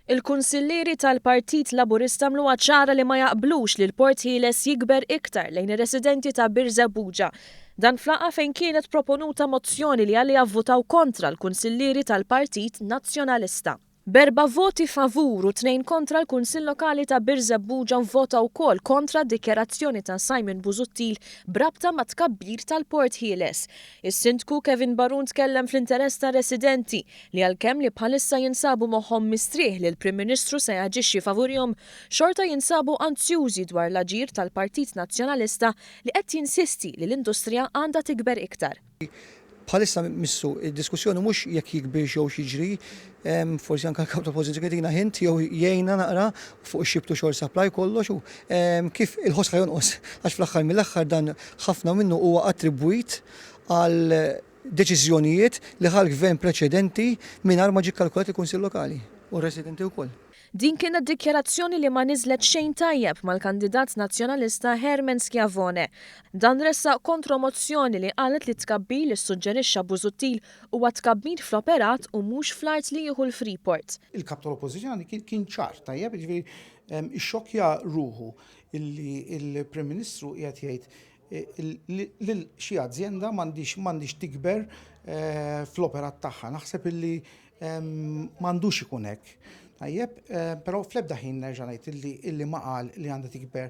Il-kunsillieri tal-Partit Laburista għamluha ċara li ma jaqblux li l-Port Ħieles jikber iktar lejn ir-residenti ta' Birżebbuġa. Dan f'laqgħa fejn kienet proponuta mozzjoni li għaliha vvutaw kontra l-kunsillieri tal-Partit Nazzjonalista. B'erba' voti favur u tnejn kontra l-Kunsill Lokali ta' Birżebbuġa vvota wkoll kontra d-dikjarazzjoni ta' Simon Busuttil b'rabta mat-tkabbir tal-Port Ħieles. Is-Sindku Kevin Barun tkellem fl-interess tar-residenti li għalkemm li bħalissa jinsabu moħħhom mistrieħ li l-Prim Ministru se jaġixxi favurihom, xorta jinsabu anzjużi dwar l-aġir tal-Partit Nazzjonalista li qed jinsisti li l-industrija għandha tikber iktar. Bħalissa missu d-diskussjoni mhux jekk jikbirx jew x'jiġri, forsi anke l-Kap tal-Oppożizzjoni jtina hint jew jgħinna naqra fuq ix-ship to shore supply kollox u kif il-ħoss ħa jonqos għax fl-aħħar mill-aħħar dan ħafna minnu huwa attribwit għal deċiżjonijiet li ħa l-Gvern preċedenti mingħajr ma ġie kkalkulat il-Kunsill Lokali u r-residenti wkoll. Din kienet dikjarazzjoni li ma niżlet xejn tajjeb mal-kandidat Nazzjonalista Herman Schiavone. Dan ressaq kontromozzjoni li qalet li t-tkabbir li ssuġġerixxa Busuttil huwa tkabbir fl-operat u mhux fl-art li jieħu l-Freeport. Il-Kap tal-Oppożizzjoni kien ċar, tajjeb, jiġifieri ixxokkja ruħu illi l-Prim Ministru qiegħed jgħid lil xi azjenda m'għandix m'għandix tikber eh, fl-operat tagħha. Naħseb illi m'għandux ikun hekk. Tajjeb, eh, però fl-ebda ħin nerġa' ngħid illi illi ma qal li għandha tikber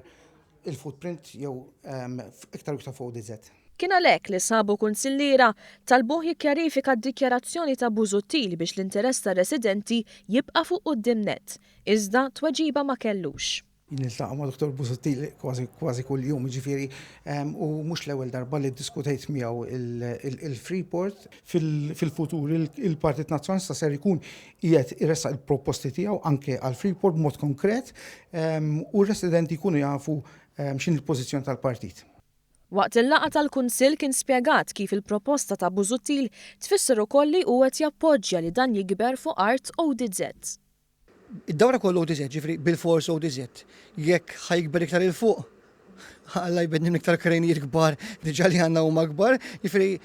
il-footprint jew iktar iktar fuq ODZ. Kien għalhekk li sħabu kunsilliera talbuh jikkjarifika d-dikjarazzjoni ta' Busuttil biex l-interess tar-residenti jibqa' fuq quddiem nett. Iżda tweġiba ma kellux. Jien niltaqa' ma' Dottor Busuttil kważi kważi kuljum, jiġifieri u mhux l-ewwel darba li ddiskutejt miegħu il-Freeport. Fil-futur il-Partit Nazzjonalista ser ikun qiegħed iressaq il-proposti tiegħu anke għall-Freeport b'mod konkret u r-residenti jkunu jafu x'inhi l-pożizzjoni tal-partit. Waqt il-laqgħa tal-Kunsill kien spjegat kif il-proposta ta' Busuttil tfisser ukoll li hu qed jappoġġja li dan jikber fuq art ODZ. Id-dawra kollha ODZ, ġifieri bilfors ODZ. Jekk ħa jikber iktar 'il fuq, Alla jbedni minn iktar krejnijiet kbar diġà li għandna huma kbar, ġifieri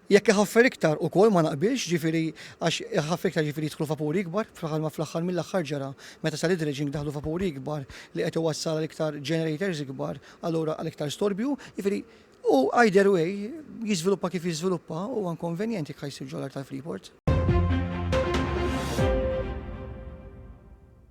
jekk iħaffer iktar ukoll ma naqbilx, ġifieri għax iħaffer iktar ġifieri jidħlu vapuri ikbar, bħalma fl-aħħar mill-aħħar ġara meta sar id-dredging daħlu vapuri ikbar li qed iwassal għal iktar generators ikbar, allura għal iktar storbju, ġifieri u either way jiżviluppa kif jiżviluppa huwa inkonvenjent jekk ħa jsir ġol-art tal-Freeport.